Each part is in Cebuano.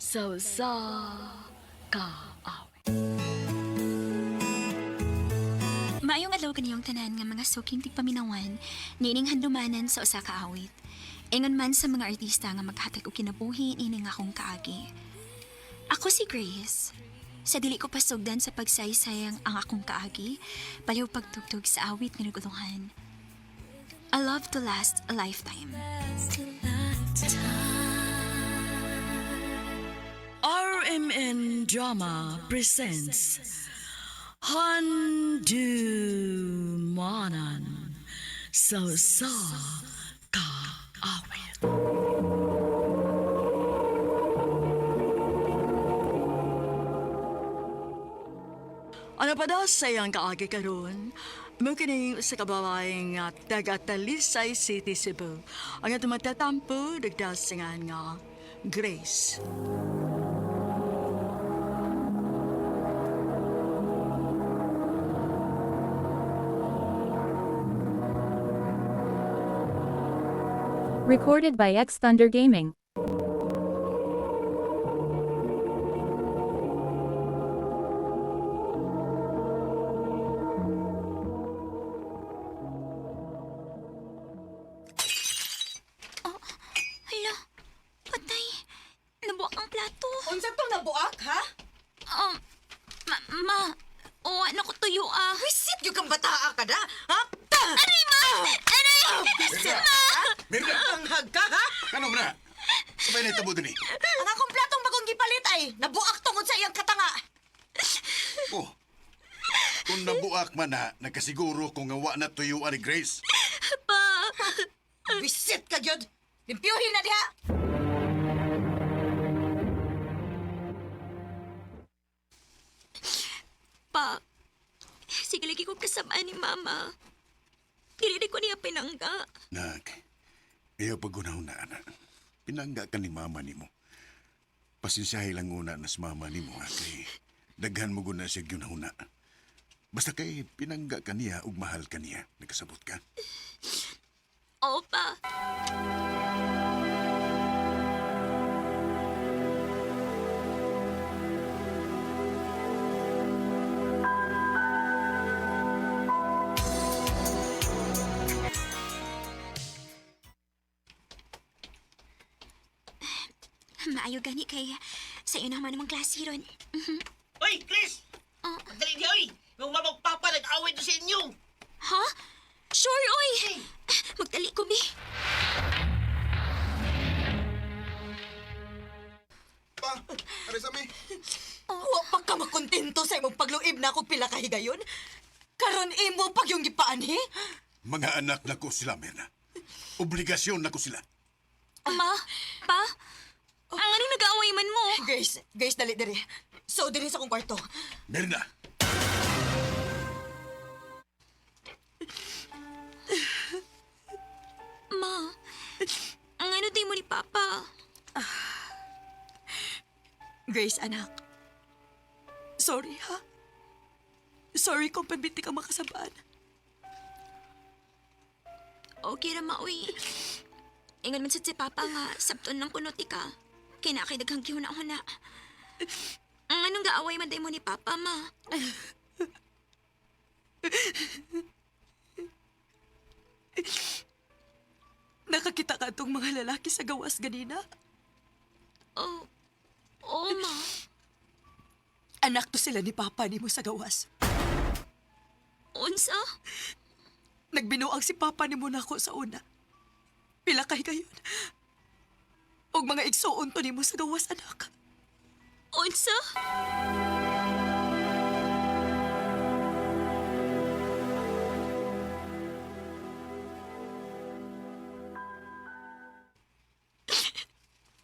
Sa usa ka awit. Maayong adlaw kaniyong tanan nga mga suking tigpaminawan niining handumanan sa usa ka awit. Ingon man sa mga artista nga maghatag og kinabuhi niining akong kaagi. Ako si Grace. Sa dili ko pasugdan sa pagsaysay ang akong kaagi, baliw pagtugtog sa awit nga nagulungan. A love to last a lifetime. RMN Drama presents Handumanan sa usa ka awit. Ano pa daw sa iyang kaagi karon? Mo kini sa kababaeng nga taga Talisay City, Cebu. Ang atong matatampo nagdasingan nga Grace. Recorded by X Thunder Gaming. Hala, patay. Nabuak ang plato. Unsa tong nabuak, ha? Um, ma, ma, oh, ano ko tuyo ah. Wisit yung kang bataa ka na, ha? Ta! Aray, ma! Aray! Ma! Mirna, Tanghag ka, ha? ano mo na? Sabay na itabo din eh. Ang akong platong bagong gipalit ay nabuak tungod sa iyang katanga. Oh, kung nabuak man na, nagkasiguro kung nga wa na tuyuan ni Grace. Pa! Wisit ka gyud. Limpyuhin na diha. Pa, sige lagi ko kasamaan ni Mama. Dili ko niya pinangga. Nak, iyo pagunaw na, anak. Pinangga ka ni mama nimo. Pasensyahe lang una na sa mama nimo, ha, kay daghan mo guna siya gyunahuna. Basta kay pinangga ka niya ug mahal ka niya. Nagkasabot ka. Oo, pa. Maayo gani kay sa iyo naman namang klase ron. Oy, Chris! Oh. Dali di, oy! Yung mamag papa nag-away to sa inyo! Ha? Sure, oy! Magdali ko, bi. Pa, aris ami. Wa pa ka makontento sa imong pagluib na ako pila ka higayon. Karon imo pag yung gipaanhi. Mga anak na ko sila, Mirna. Obligasyon na ko sila. Ma, pa, ang anong nag-aaway man mo? Grace, Grace dali diri. So diri sa akong kwarto. Mirna! Ma, ang ano day mo ni Papa? Grace anak. Sorry ha. Sorry kung pambiti ka makasabaan. Okay ra maoy. Ingon man sad si Papa nga, sabton lang kuno ti ka. Kay na kay daghang gihuna-huna. Ang anong gaaway man day mo ni Papa, ma? Nakakita ka itong mga lalaki sa gawas ganina. Oh, oh, ma. Anak to sila ni Papa ni mo sa gawas. Unsa? Nagbinuang si Papa ni mo nako sa una. Pila kay gayon. Og mga igsuon to nimo sa gawas, anak. Unsa?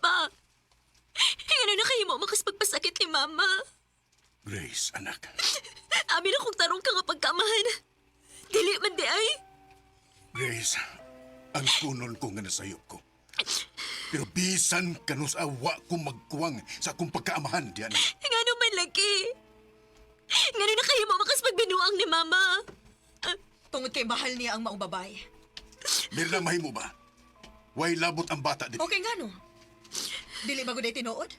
Pa, ano na kayo mo makaspagpasakit ni Mama? Grace, anak. Amin akong tarong ka nga pagkamahan. Dili man di ay. Grace, ang kunon ko nga nasayop ko. Pero bisan kanus awa ko magkuwang sa akong pagkaamahan diyan. Ngano man lagi. Ngano na kayo mo makaspagbinuang ni Mama? Tungod kay mahal niya ang maong babae. Mirna, mahimo ba? Way labot ang bata din. Okay nga no. Dili ba gud ay tinuod?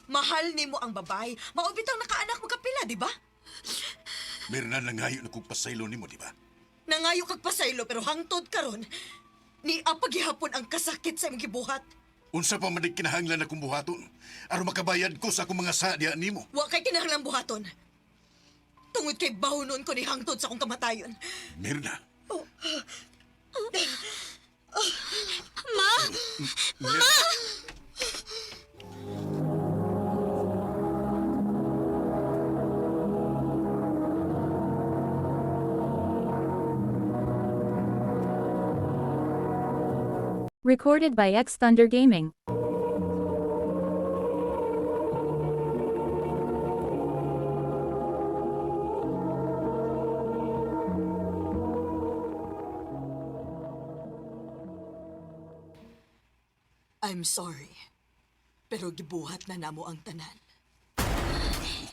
Mahal nimo ang babae. Mao bitang nakaanak mo kapila, di ba? Mirna, nangayo na kong pasaylo nimo, di ba? Nangayo kag pasaylo pero hangtod karon ni apaghihapon ang kasakit sa imong gibuhat. Unsa pa man di kinahanglan akong buhaton aron makabayad ko sa akong mga sadya nimo. Wa kay kinahanglan buhaton. Tungod kay bahonon ko ni hangtod sa akong kamatayon. Mirna. Oh. Ma! Mirna. Recorded by X Thunder Gaming. I'm sorry. Pero gibuhat na namo ang tanan.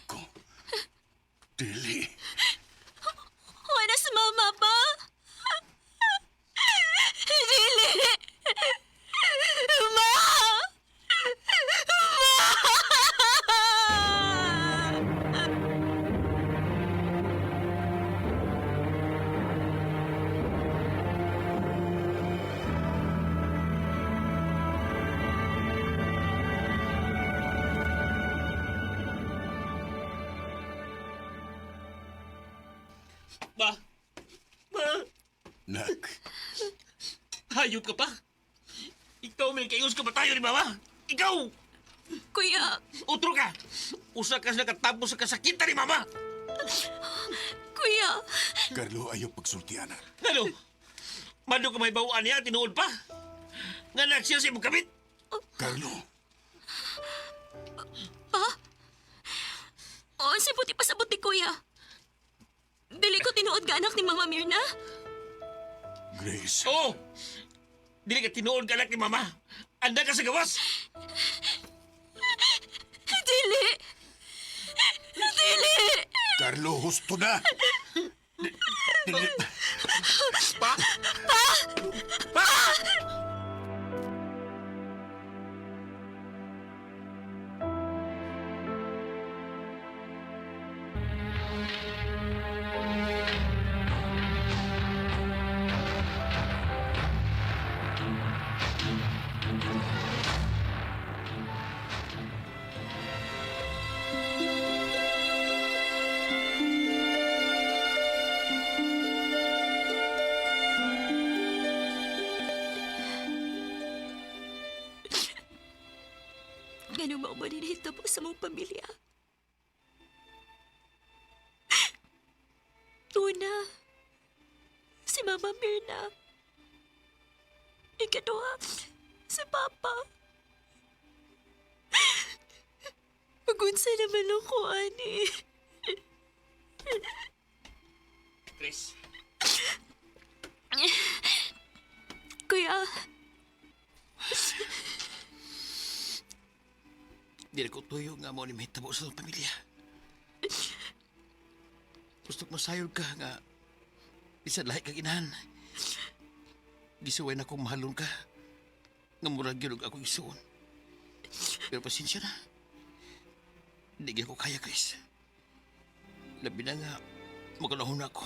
Ko. Dili. Wala si mama pa! Dili! Ma! Ma! Ba? Ba? Nak. Hayop ka pa? Ikaw may kayos ka ba tayo ni Mama? Ikaw! Kuya! Utro ka! Usa ka sa nakatapos sa kasakitan ni Mama! Kuya! Carlo, ayaw pagsulti, anak. Ano? Mano ka may bawaan niya, tinuod pa? Nga nagsiya sa imong kabit? Carlo, Pa? Oo, sa buti pa sa buti, kuya. Dili ko tinuod ka anak ni Mama Mirna. Grace. Oo! Dili ka tinuod ka anak ni Mama. Anda ka sa gawas! Dili! Dili! Carlo, husto na. Dili. Pa! Pa! Pa! Ganun mo ba po sa mong pamilya? Una, si Mama Mirna. Ikaduha, si Papa. Magunsa naman ako, ani. Chris, Kuya, dili ko tuyo nga mo ni mahitabo sa atong pamilya. Gusto ko masayod ka nga bisan lahi kag inahan. Gisuway na kong mahalon ka. Nga murag gyud og akong isuon. Pero pasensya na. Hindi gyud ko kaya, Chris. Labi na nga, magalahon na ako.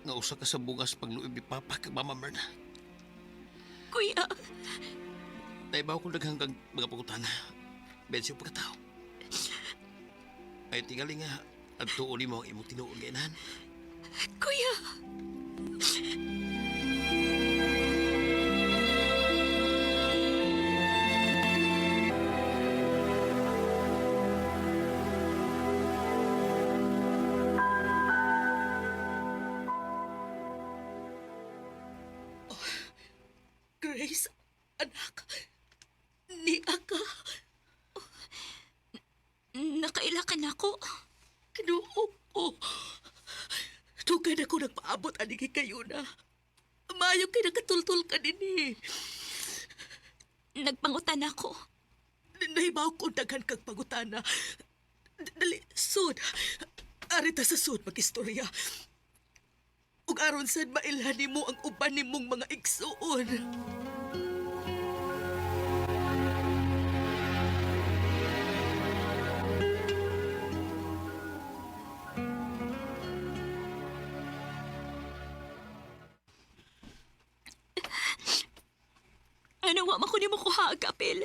Nga usa ka sa bungas pagluib ni Papa kag Mama Myrna. kuya, Naibaw ko daghang kag mga pagutana. Bensi ang pagkatao. Ay tingali nga, ang tuon mo ang imong tinuon nga inahan. kuya. Grace, anak, ni ka. Nakaila ka na ako. Kinuo ko. Tugad ako nagpaabot ani kay kayo na. Maayo kay nakatultol ka din eh. Nagpangutan ako. Nahibaw ko daghan kag pagutana. Dali, sud. Arita sa sud magistorya. Ug aron sad mailhan nimo ang uban nimong mga igsuon. Nganong wa man ko nimo kuha ang apel?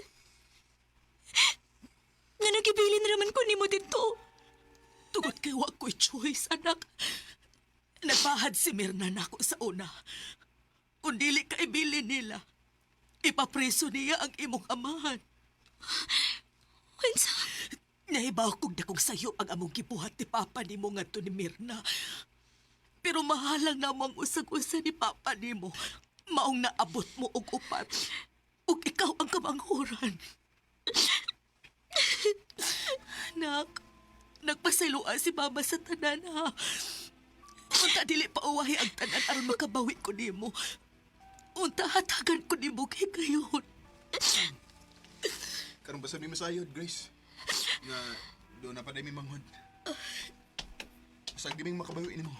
Nga nagibilin raman ko nimo dito. Tungod kay wa ko'y choice, anak. Nagbahad si Mirna nako sa una. Kung dili ka ibilin nila, ipapreso niya ang imong amahan. Unsa? Nahibaw kong dakong sayo ang among gibuhat ni Papa nimo ngadto ni Mirna. Pero mahalang na mo ang usag-usa ni Papa nimo. Maong naabot mo og upat. Ug ikaw ang kamanghuran. Nak, nagpasayloan si Mama sa tanan ha. Unta dili pa uwahi ang tanan aron makabawi ko nimo. Unta hatagan ko nimo kay kayon. Karon basta mi masayod, Grace. Nga doon na pa mi manghod. Usag di ming makabawi nimo.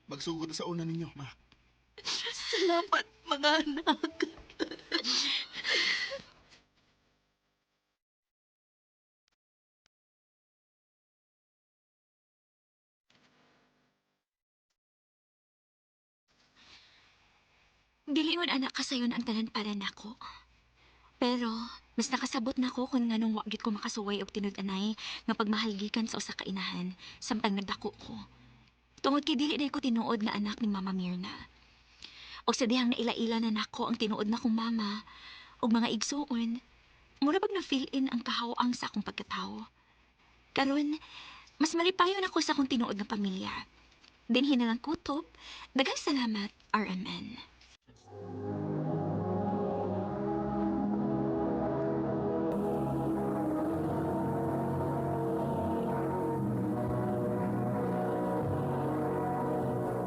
Magsugod na sa una ninyo, ma. Salamat mga anak. Dili man anak kasayon ang tanan para nako. Pero mas nakasabot nako kung nganong wa gyud ko makasuway og tinud-anay nga pagmahal gikan sa usa ka inahan samtang nagdako ko. Tungod kay dili na ko tinuod nga anak ni Mama Mirna. Og sa dihang naila-ila na nako ang tinuod na kong mama ug mga igsuon, mura bag na fill in ang kahawang sa akong pagkatawo. Karon, mas malipayon ako sa akong tinuod nga pamilya. Dinhi na lang kutob. Daghang salamat, RMN.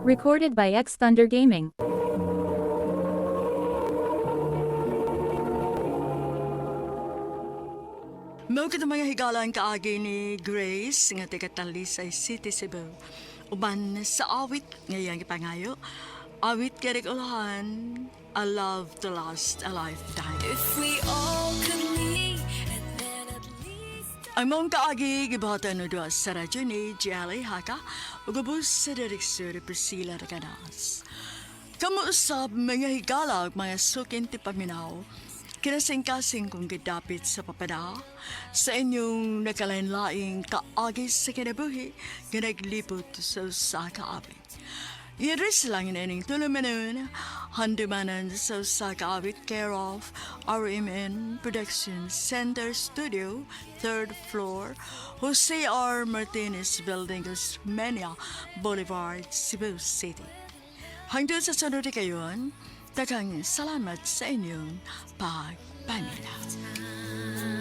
Recorded by X Thunder Gaming. Mao kita mga higalan kaagi ni Grace nga taga Talisay City, Cebu. Uban sa awit ngayang ipangayo. Awit kay Ulahan, A Love to Last a Lifetime. If we all could meet, and then at least Ang mong kaagi gibuhatan no duha sa radyo ni Jelly Haka ug ubos sa direksyon ni Priscilla Recanas. Kamuusab mga higala ug mga sukin ti paminaw, kinasingkasing kong gidapit sa papada sa inyong nakalain-laing kaagi sa kinabuhi nga naglipot sa usa ka awit. Iris lang ining tulumanon, handumanan sa usa ka awit care of RMN Production Center Studio, third floor, Jose R. Martinez Building, Osmeña Boulevard, Cebu City. Hanggang sa sunod kayon, daghang salamat sa inyong pagpaminaw. time.